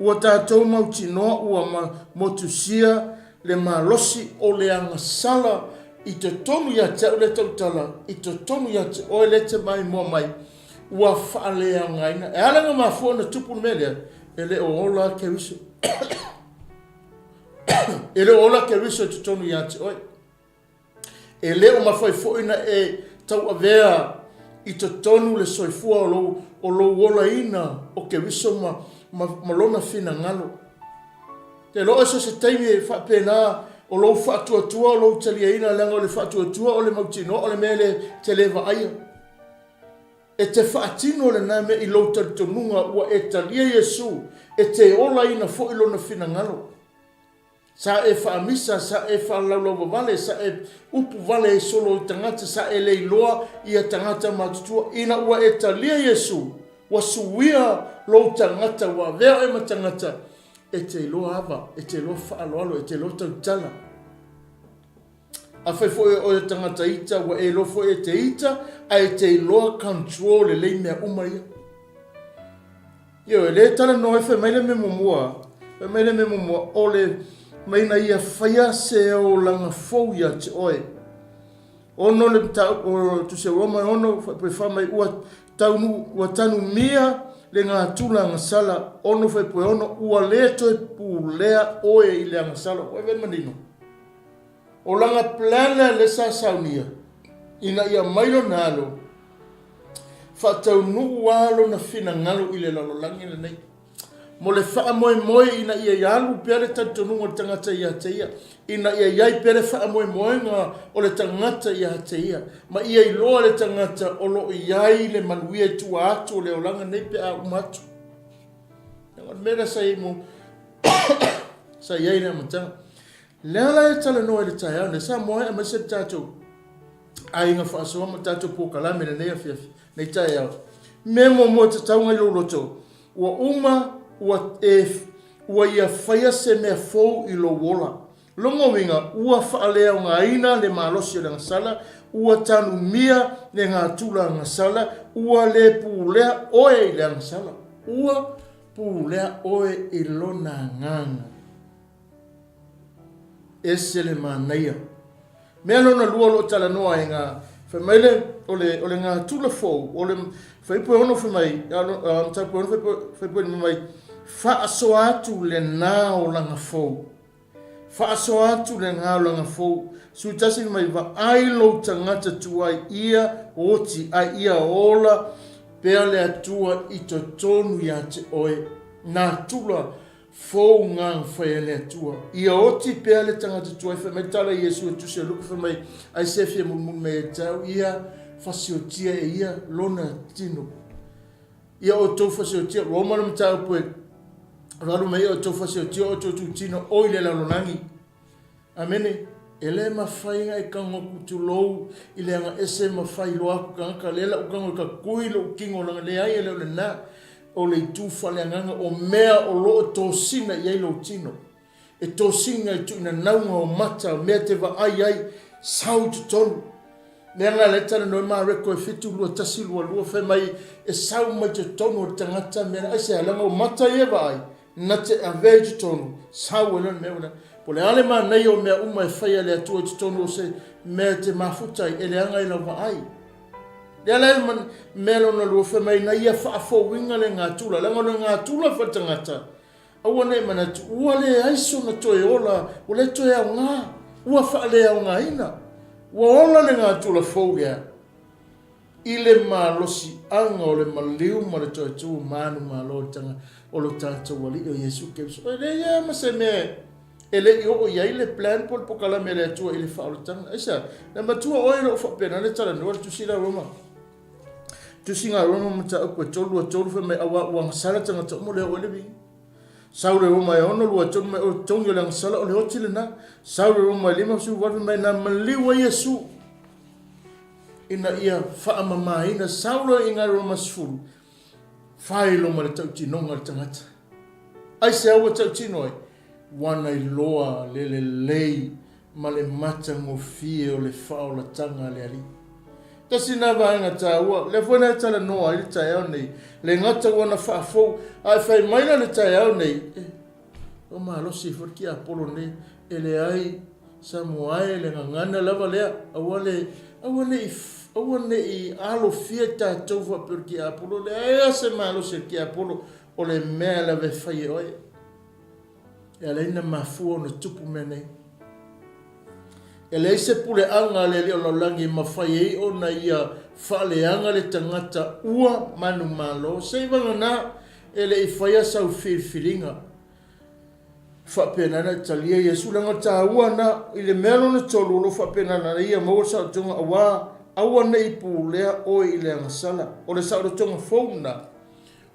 Ua tatou mautinoa ua motusia le malosi o le agasala i totonu ia te au lea tautala, i totonu ia te oe lea te maimoa mai, ua faaleaogaina. E ala ona mafua ona tupu le mea lea, e le o ola Keriso. E le o ola Keriso i totonu ia te oe. E le o mafai foi na e tauavea i totonu le soifua o lou, o lou olaina o Keriso ma, ma, ma lona finagalo. Te iloa oe so se taimi e faapena o lou faatuatua o lou taliaina leaga o le faatuatua o le mautinoa o le mea le te le vaaia. E te faatino lena mea i lou talitonuga ua e talia Iesu e te olaina foi lona finagalo. Sa e faamisa, sa e faalalaulauvavale, sa e upu vale ai solo i tagata, sa e le iloa ia tagata matutua. Ina ua e talia Iesu, ua suia lou tagata, ua avea oe ma tagata, e te iloa ava, e te iloa faaaloalo, e te iloa tautala. Afai foi o oe o tagata ita, ua e iloa foi e te ita, ae e te iloa control lelei mea uma ia. Ioe, lea e talanoa ai, fai mai le mea muamua, fai mai le mea muamua, o le mai na ia faia se olaga fou ia te oe. Ono le mataupu, o Tusi a Roma e ono, faipue mai, ua taunu, ua tanumia le gatula agasala, ono faipue ono, ua le toe pulea oe i le agasala. Ua e manino. O lana plan lea lea sa saunia, ina ia mai lona alo, faataunuu lava lona finagalo i le lalolagi lenei. Mo le faamoemoe ina ia alu pea le talitonuga o le tagata ia te ia, ina ia i ai pea le faamoemoega o le tagata ia te ia, ma ia iloa le tagata o lo o i ai le manuia i tua atu o le olaga nei pe a uma atu. O le mea lea sa i ai mo sa i ai i le amataga. Lea la e talanoa i le taeao nei, Samoa e aemaise le tatou aiga faasoa ma tatou polokalame i lenei afiafi, lenei taeao. Mea muamua e tatau ona i lou loto, ua uma ua e ua ia faia se mea fou i lou ola. Lona uiga, ua faaleaogaina le malosi o le agasala, ua tanumia le natura agasala, ua le pulea oe i le agasala, ua pulea oe i lona agaga. Ese le manaia. Mea lona lua o lo o talanoa ai nga, fai mai le, o le, o le natura fou, o le, fuaiupu e ono fai mai, mataupu e ono fuaiupu e lima mai, faasoa atu lena olaga fou. Faasoa atu lena olaga fou. Sui tasi fai mai, vaai lou tagata tuai ia oti ai ia ola pea le Atua i totonu ia te oe. Natura Fou nga fai a le Atua. Ia oti pea le tagata tuai fai mai tala Iesu e tusi a Luka fai mai ai se fia mulimuli mai ia te au ia fasiotia e ia lona tino. Ia outou fasiotia Roma le mataupu e valu mai ia outou fasiotia o outou tino oi le lalolagi. Amene. E le mafai na e tago atu tulou i le aga ese ma failoa atu tagata lea la ou tago e tatui lou tino leaga leai e le o lena o le itu faaleagaga o mea o lo o tosina i ai lou tino e tosina i tuuinanauga o mata o mea te vaai ai sau i totonu leaga lea talanoa ai Mareko e 7 2 1 2 2 fai mai e sau mai totonu o le tagata mea aisea leaga o mata ia e vaai Na te avea i totonu, sau ai loa le mea ua Po le a le manaia o mea uma e fai a le Atua i totonu o se mea e te mafuta ai, e leaga i lau vaai. Lea la e mea lona lua, fai mai na ia faafouina le natura, leaga o le natura faale-tagata, aua ne i manatu, ua leai sona toe ola, ua le toe aoga, ua faaleaogaina, ua ola le natura fou lea. I le malosiaga o le maliu ma le toe tu manumalo o le taga o lo tatou Alii o Iesu Keriso. E leai lava ma se mea e le i oo i ai le plan po o le pokalame a le Atua i le faaolataga. Aisea? Na matua oe i lou faapena le talanoa le tusi la Roma. Tusiga a Roma mataupu e 3 2 3 fai mai auā ua agasala tagata uma le oo ai le viiga. Sau le Roma e 6 2 3 mai o le togi o le agasala o le oti lena. Sau le Roma e 5 18 fai mai na maliu ai Iesu ina ia faamamaina Saulo i ngā Roma 10, whailo ma le tautinoga o le tagata. Aisea ua tautino ai? Ua na iloa le lelei ma le matagofie o le faaolataga a le Alii. Tasi lena vaega taua, lea foi na e talanoa ai le taeao nei, le gata ua na faafou, a e fai mai la le taeao nei, eh, Ua malosi foi le tiapolo nei, e leai Samoa e, le gagana lava lea, aua le, aua ne i, aua ne i alofia tatou faapea o le tiapolo, leai lava se malosi o le tiapolo, o le mea lava e fai e oe. E ala ai ona mafua ona tupu mea nei. E leai se puleaga a le Alii o Lalolagi e mafai ai ona ia faaleaga le tagata ua manumalo, seivagana e le i faia sau filifiliga. Faapena ona talia Iesu leaga o le taua na i le mea lona tolu o lo o faapena ona ia maua le saolotoga aua aua ne i pulea oe i le agasala. O le saolotoga fou lena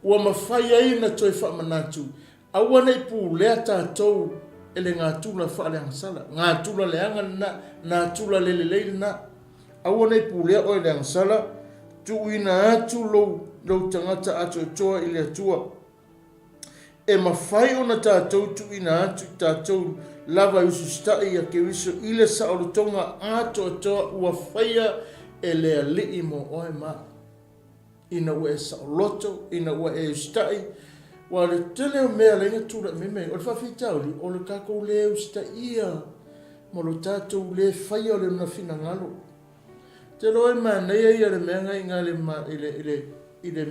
ua mafai ai ona toe faamanatu aua ne i pulea tatou e le natura faaleagasala, natura leaga lena, natura le lelei lena. Aua ne i pulea oe i le agasala, tuuina atu lou, lou tagata atoatoa i le Atua. E mafai ona tatou tuuina atu i tatou lava i ususita'i ia Keriso i le saolotoga atoatoa ua faia e le Alii mo oe ma au. Ina ua e saoloto, ina ua e usita'i, aua o le tele o mea la e tulai mai mea, o le faafitauli, o le tatou le usitaia ma lo tatou le faia o le lona finagalo. Ou te iloa e manaia ia o le mea na i ina i le, i le, i le,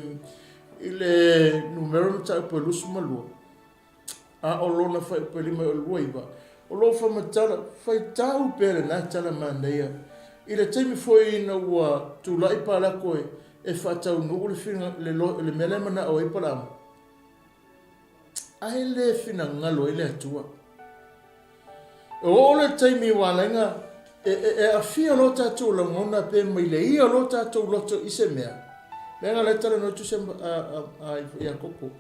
i le numera mataupu e 22, a o lona fuaiupu e 5 i o le 29, o lo o faamatala, faitau pea lena tala manaia. I le taimi foi ina ua tulai Palako e faataunuu le, le, le mea la e manao ai Palaamu, Ae le finagalo ai le Atua. E oo le taimi ua ala ai na e, e, e aafia lo tatou lagona pe maileia lo tatou loto i se mea. Leaga la e talanoa atu se a, a, a Iakopo.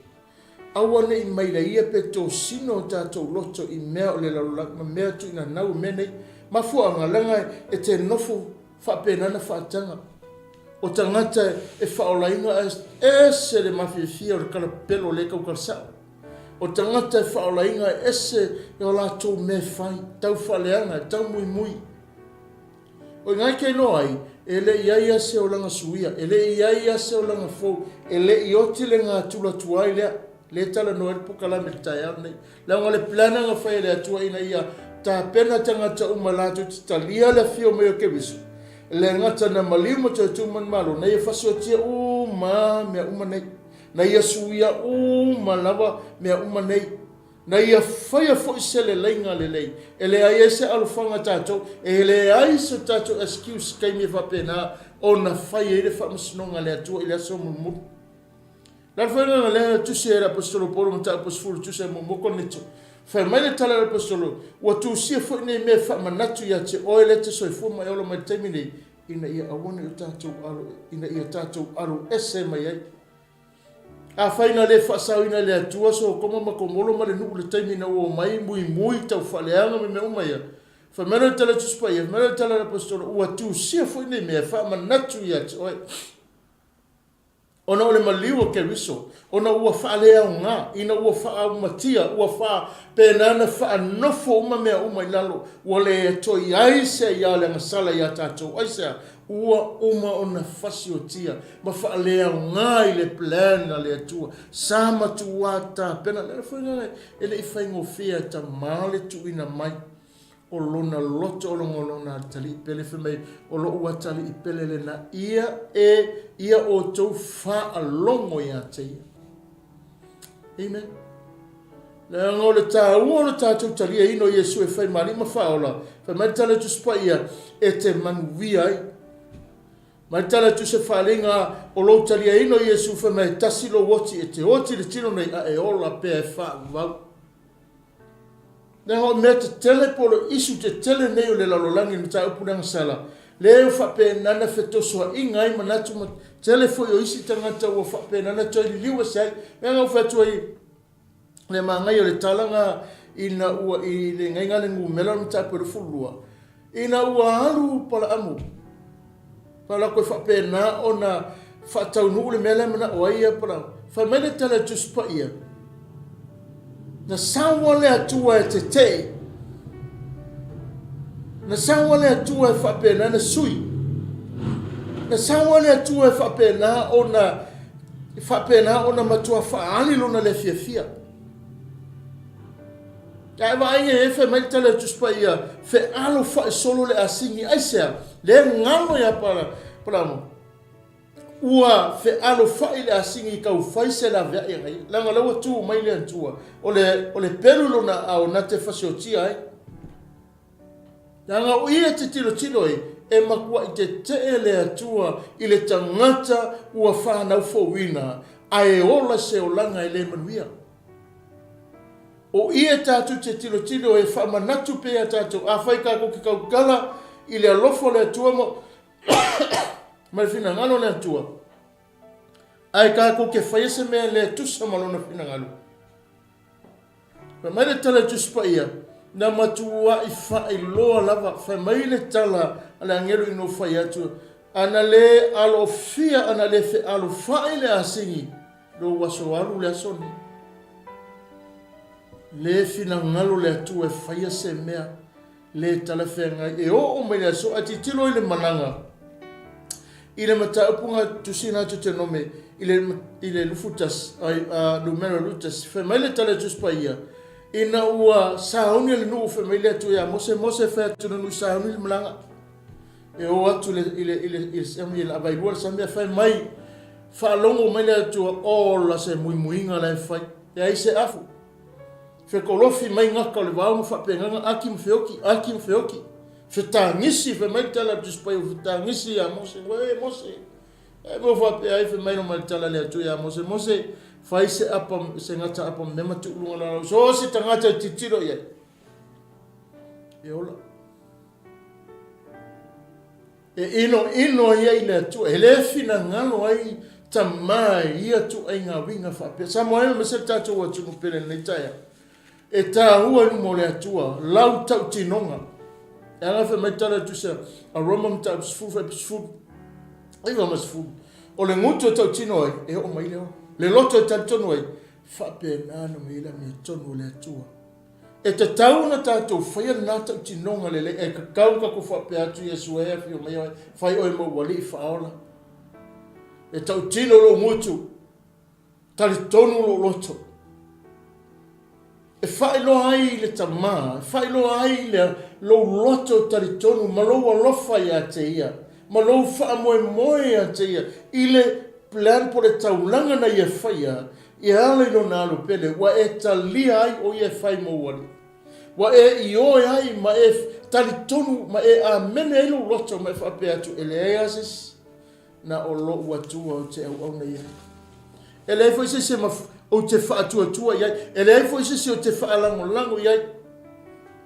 Aua ne i maileia pe tosino o tatou loto i mea o le lalolagi ma mea tuuina nau mea nei. Mafuaaga leaga e te nofo faapena na faataga. O tagata e faaolaina ae ese le mafiafia o le kalapelo lea e tautala sao. O tagata e faaolaina e ese e o latou mea e fai, tau faaleaga, tau muimui. O i ina e te iloa ai, e le i ai lava se olaga suia, e le i ai lava se olaga fou, e le i oti le natura tuai lea, lea e talanoa ai le polokalame i le taeao lenei. Leaga o le plan na fai e le Atua ina ia tapena tagata uma latou te talia le afio mai o Keriso, e le gata na maliu ma toe tu manumalo, na ia fasiotia uma mea uma nei, na ia suia uma lava mea uma nei, na ia faia foi se leleiga lelei, e leai ai se alofaga tatou, e leai se tatou excuse taimi e faapena ona fai ai le faamasinoga a le Atua i le aso mulimuli. Le ala foi lena lea na tusi ai le Aposetolo Paulo mataupu 10 tusi ai muamua Korinito. Fai mai le tala a le Aposetolo, ua tusia foi nei mea e faamanatu ia te oe lea e te soifua ma e ola mai i le taimi nei, ina ia aua ne i o tatou alo, ina ia tatou alo ese mai ai. Afai na le faasaoina e le Atua Sotoma ma Komolo ma le nuu i le taimi na ua omai muimui taufaaleaga ma mea uma ia, fai mai le tala a le Tusi Paia, fai mai le tala a le Aposetolo, ua tusia foi nei mea e faamanatu ia te oe. Ona o le maliu o Keriso, ona ua faaleaoga, ina ua faaaumatia, ua faapena ona faanofo uma mea uma i lalo, ua le toe i ai se aia o le agasala iā tatou. Aisea? Ua uma ona fasiotia ma faaleaoga i le plan a le Atua. Sa matuā tapena. Le ala foi lena e le i faigofie a Tamā le tuuina mai. O lona loto o lona lona atalii pele fai mai o lo'u atalii pele lena ia e ia outou faalogo ia te ia. Amen. Leaga o le taua o le tatou taliaina o Iesu e fai ma Alii ma Faaola, fai mai le tala i Tusi Paia, e te manuia ai. Mai le tala i Tusi Faaaliga, o lou taliaina o Iesu fai mai e tasi lou oti, e te oti i le tino nei a e ola pea e faavavau. Leaga o mea tetele po o le issue tetele nei o le lalolagi i le mataupu le agasala, lea ua faapena ona fetosoaina ai manatu ma tele foi o isi tagata ua faapena ona toe liliu ese ai. Leaga ua fai atu ai le manaia o le tala na ina ua i le gaiga le numera o le mataupu e 22, Ina ua alu Palaamu, Palako e faapena ona faataunuu le mea la e manao ai ia Palaamu. Fai mai le tala a le Tusi Paia, Na saua le Atua e tetee. Na saua le Atua e faapena ona sui. Na saua le Atua e faapena ona faapena ona matua faaali lona le fiafia. Ae vaai e fai mai le tala a le Tusi Paia, fealofa'i solo le asini. Aisea? Lea e galo ia Palamo. Ua fealofa'i le asigi i taufai se laveai aga ia, leaga o la ua tu mai le Atua, o le, o le pelu lona aao na te fasiotia ai. Leaga o i e te tilotilo ai, e matua'i tete'e le Atua i le tagata ua fanau fouina, ae ola se olaga e le manuia. O i e tatou te tilotilo e faamanatu pea ia tatou, afai tatou te tautala i le alofa o le Atua ma ma le finagalo o le Atua, ae tatou te faia se mea e le tusa ma Lona finagalo. Fai mai le tala i le Tusi Paia, na matuai faailoa lava, fai mai le tala a le agelu ina ua fai atu, ana le alofia, ana le fealofai le asigi, lou aso alu le aso lenei. Le finagalo le Atua e faia se mea le talafeagai e oo mai le aso ae tilotilo i le malaga i le mataupu na tusiina atu Deuteronome i le i le 21 ai a numera 21 fai mai le tala a Tusi Paia ina ua sauni le nuu fai mai le Atua ia Mose Mose fai atu le nuu sauni le malaga e o atu i le i le i le i le sami i le availua le sami fai mai faalogo mai le Atua ola se muimuiga la e fai leai se afu Fekolofi mai gata o le vao ma faapegaga aki ma feoki, aki ma feoki. Fetagisi, fai mai le tala a le Tusi Paia, ua fetagisi ia Mose, ua e Mose, e mo faapea ai, fai mai loma le tala a le Atua ia Mose, Mose, fai se apa, se gata apa mema tuu luga lalau, so se tagata e tilotilo i ai. E ola. E inoino ai i le Atua, e le finagalo ai Tama i ia ituaiga uiga faapea. Samoa e aemaise le tatou atunuu pele i lenei taeao, e taua i luma o le Atua lau tautinoga. E ala fai mai tala tusi a Roma mataupu 10 fuaiupu 10, 9 ma 10. O le gutu e tautino ai, e oo mai le ola. Le loto e talitonu ai, faapena ona mai ai le amiotonu o le Atua. E tatau ona tatou faia lena tautinoga lelei, e tatau ona tatou faapea atu, Iesu e, afio mai oe, fai oe ma ou Alii faaola. E tautino lou gutu, talitonu lou loto. E faailoa ai i le Tama, e faailoa ai le, lou loto talitonu ma lou alofa ia te Ia, ma lou faamoemoe ia te Ia, i le plan po o le taulaga na Ia faia, E ala i lona alu pele, ua e talia ai o ia e fai mou alii. Ua e ioe ai ma e talitonu ma e amene ai lou loto ma e faapea atu, E leai lava se isi, na o lou Atua ou te auauna i ai. E leai foi se isi ou te faatuatua i ai, e leai foi se isi ou te faalagolago i ai.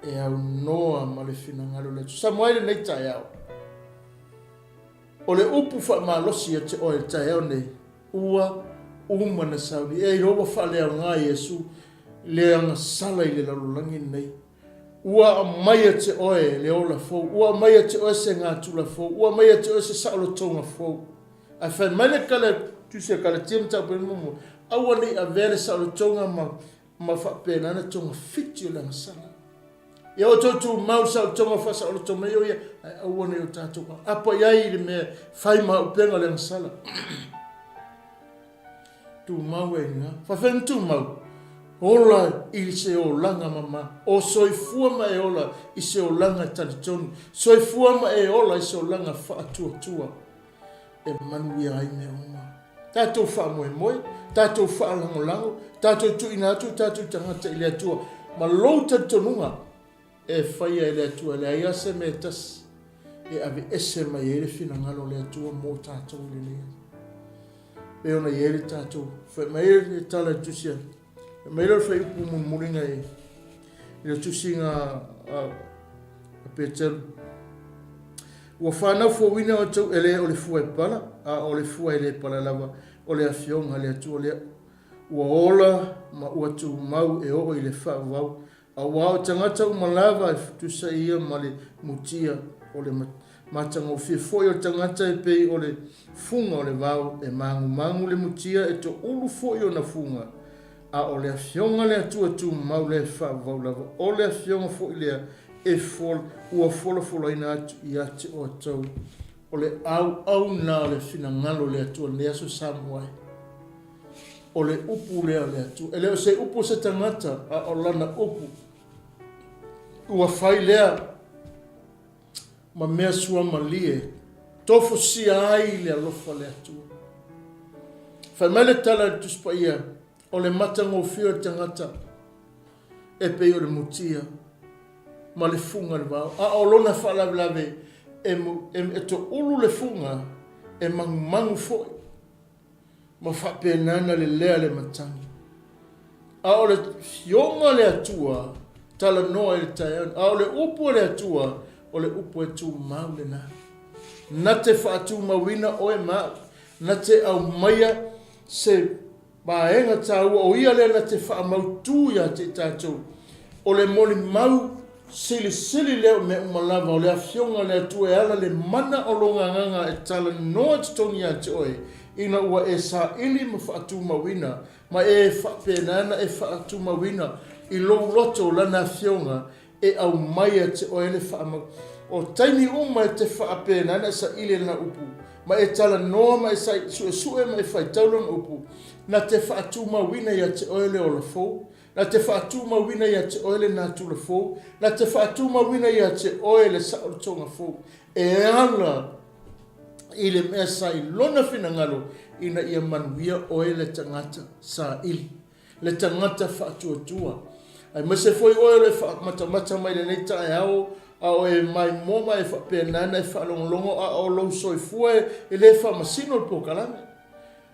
E aunoa ma le finagalo o le Atua. Samoa ai lenei taeao. O le upu faamalosi ia te oe i le taeao nei, Ua uma na sauni. E iloa ua faaleaoga Iesu le agasala i le lalolagi lenei. Ua aumai ia te oe le ola fou. Ua aumai ia te oe se gatula fou. Ua aumai ia te oe se saolotoga fou. Ae fai mai le tala Tusi a Kalatia mataupu e muamua, aua ne i avea le saolotoga ma, ma faapena na togafiti o le agasala. Ia outou tumau i saolotoga faasaoloto mai o ia, ae aua ne i o tatou aapa i ai i le mea fai ma upega o le agasala. Tumau e ina. Faafetai na tumau. Ola i se olaga mama. O soifua ma e ola i se olaga talitonu. Soifua ma e ola i se olaga faatuatua. E manuia ai mea uma. Tatou faamoemoe, tatou faalagolago, tatou tuuina atu o tatou tagata i le Atua ma lou talitonuga e faia e le Atua, e leai lava se mea e tasi e aveese mai ai le finagalo o le Atua mo tatou i lenei aso. Pei ona i ai le tatou, fai mai le tala i le tusi a, fai mai le fuaiupu mulimuliga i le tusiga a Peteru. Ua fanau fouina outou e le o le fua e pala, a o le fua e le pala lava, o le Afioga a le Atua lea ua ola ma ua tumau e oo i le faavavau. Aua o tagata uma lava e tusa ia ma le mutia o le matagofie foi o le tagata e pei o le fuga o le vao, e magumagu le mutia e toulu foi ona fuga, A o le Afioga a le Atua tumau lea e faavavau lava, o le Afioga foi lea e fol, ua folafolaina atu ia te outou. O le auau lena o le finagalo o le Atua i lenei aso Samoa e. O le upu lea a le Atua. E le o se upu o se tagata, a o Lana upu. Ua fai lea ma mea suamalie, tofusia ai le alofa o le Atua. Fai mai le tala a le Tusi Paia, O le matagofie o le tagata e pei o le mutia ma le fuga i le vao, a o lona faalavelave e, e, e toulu le fuga, e magumagu foi, ma faapena ona lelea le matagi. A o le fioga a le Atua, talanoa i le taeao, a o le upu a le Atua, o le upu e tumau lena. Na te faatumauina oe ma au, na te aumaia se vaega taua, o ia lea na te faamautu ia te i tatou, o le molimau silisili lea o mea uma lava, o le Afioga a le Atua e ala le mana o Lona Agaga e talanoa i totonu ia te oe, ina ua e saili ma faatumauina, ma e faapena ona e faatumauina i lou loto Lana Afioga e aumai ia te oe le faamau. O taimi uma e te faapena ona e saili i Lana Upu, ma e talanoa ma e suesue ma e faitau Lana Upu, na te faatumauina ia te oe le ola fou, na te faatumauina ia te oe le natura fou, na te faatumauina ia te oe le saolotoga fou, e ala i le mea sa i Lona finagalo ina ia manuia oe le tagata saili. le tagata faatuatua. Aemaise foi oe o le faamatamata mai lenei taeao, a o e maimoa ma e faapena ona e faalogologo a o lou soifua e le faamasino le polokalame.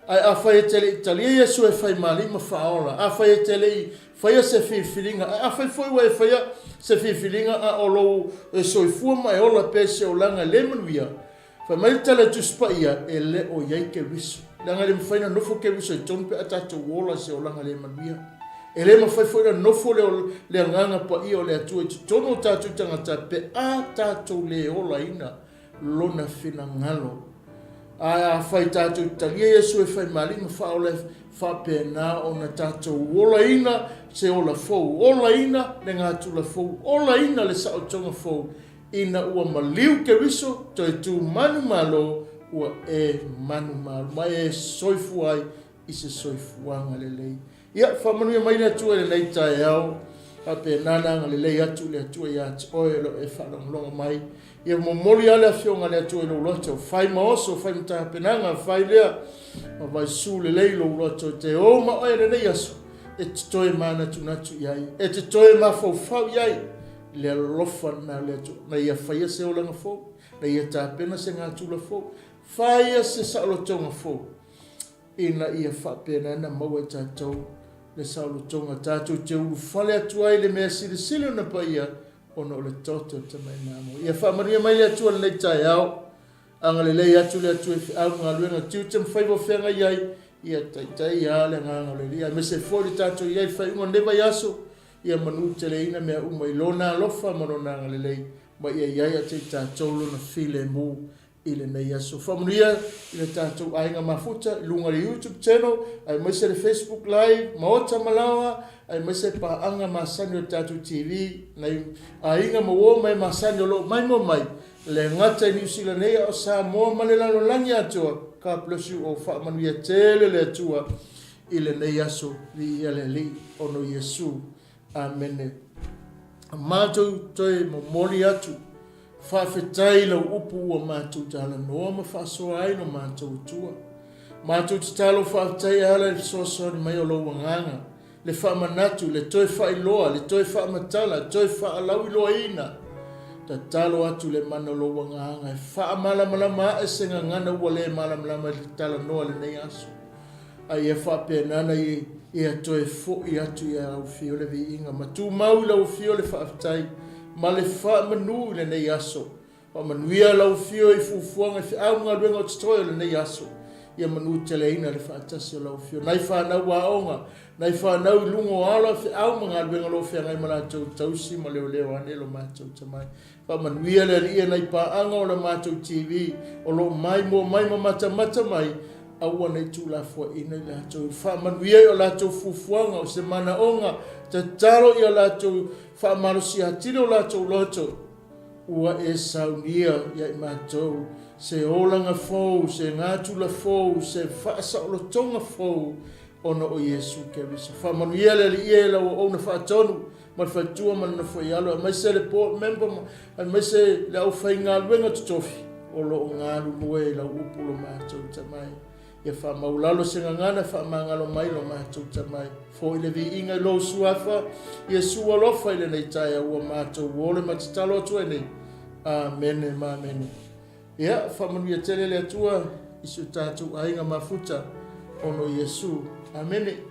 Ae afai e te le i talia Iesu e fai ma Alii ma Faaola, afai e te le i faia se filifiliga, ae afai foi ua e faia se filifiliga a o lou soifua ma e ola pea i se olaga le manuia, Fai mai le tala i Tusi Paia, e le o i ai Keriso. Leaga e le mafai ona nofo Keriso i totonu pe a tatou ola i se olaga le manuia. E le mafai foi ona nofo le, le Agaga Paia o le Atua i totonu o tatou tagata pe a tatou le olaina Lona finagalo. Ae afai tatou te talia Iesu e fai ma Alii ma Faaola e faapena ona tatou olaina se ola fou, olaina le gatula fou, olaina le saotoga fou, Ina ua maliu Keriso, toe tu manumalo, ua e manumalo, ma e soifua ai i se soifuaga lelei. Ia, faamanuia mai le Atua i lenei taeao, faapena ona agalelei atu le Atua ia te oe o lo o e faalogologo mai. Ia momoli lava le Afioga a le Atua i lou loto, fai ma oso, fai ma tapenaga, fai lea ma vaisu lelei lou loto e te o ma oe i lenei aso, e te toe manatunatu i ai, e te toe mafaufau i ai, Le alofa lena o le Atua, na ia faia se olaga fou, na ia tapena se gatula fou, faia se saolotoga fou, ina ia faapena ona maua e tatou le saolotoga tatou te ulufale atu ai i le mea silisili ona paia, ona o le toto o le Tamai Mamo. Ia faamanuia mai le Atua i lenei taeao. Agalelei atu le Atua i feau ma galuega tiute ma faiva o feagai ai, ia taitai lava le agaga o le Alii, aemaise foi le tatou i ai i le faaiuga o lenei vaiaso, Ia manuteleina mea uma i Lona alofa ma Lona agalelei, ma ia i ai ate i tatou Lona filemu i lenei aso. Faamanuia i le tatou aiga mafuta i luga o le YouTube channel, aemaise le Facebook Live, maota ma laoa, aemaise paaga masani o le tatou TV, nai aiga ma uo ma e masani o lo o maimoa mai, le gata i Niu Sila nei a o Samoa ma le lalolagi atoa. God bless you all. Faamanuia tele le Atua i lenei aso, viia le Alii, ona o Iesu. Amene. Matou toe momoli atu, faafetai i lau upu ua matou talanoa ma faasoa ai lo matou Atua. Matou tatalo faafetai e ala i le fesoasoani mai o lou Agaga, le faamanatu, le toe faailoa, le toe faamatala, le toe faalauiloaina. Tatalo atu le mana o lou Agaga e faamalamalama ae se gagana ua le malamalama i le talanoa i lenei aso. A ia faapena ona ia toe foi atu i lau Afio le viiga ma tumau i lau Afio le faafetai ma le faamanu i lenei aso. Faamanuia lau Afio i fuafuaga i feau ma galuega o totoe o lenei aso. Ia manuteleina le faatasi o lau Afio. Nai fanau aoga, nai fanau i luga o ala, feau ma galuega o lo o feagai ma latou tausi ma leoleo ane lo matou tamai. Faamanuia le Alii e nai paaga o la matou TV o lo o maimoa mai ma matamata mai, aua ne i tuulafoaiina i latou. Faamanuia i o latou fuafuaga, o se manaoga, tatalo ia latou faamalosia atili o latou loto, ua e saunia ia i matou se olaga fou, se gatula fou, se faasaolotoga fou, ona o Iesu Keriso. Faamanuia le Alii e lau auauna faatonu, ma le faletua ma le nofoialo, aemaise le board member, aemaise le aufaigaluega totofi o lo o galulue i lau upu lo matou tamai. Ia faamaulalo se gagana faamagalo mai lo matou tamai. Foi le viiga i lou suafa, Iesu alofa i lenei taeao ua matou ole ma tatalo atu ai nei. Amene ma amene. Ia, faamanuia tele le Atua i si o tatou aiga mafuta ona o Iesu. Amene.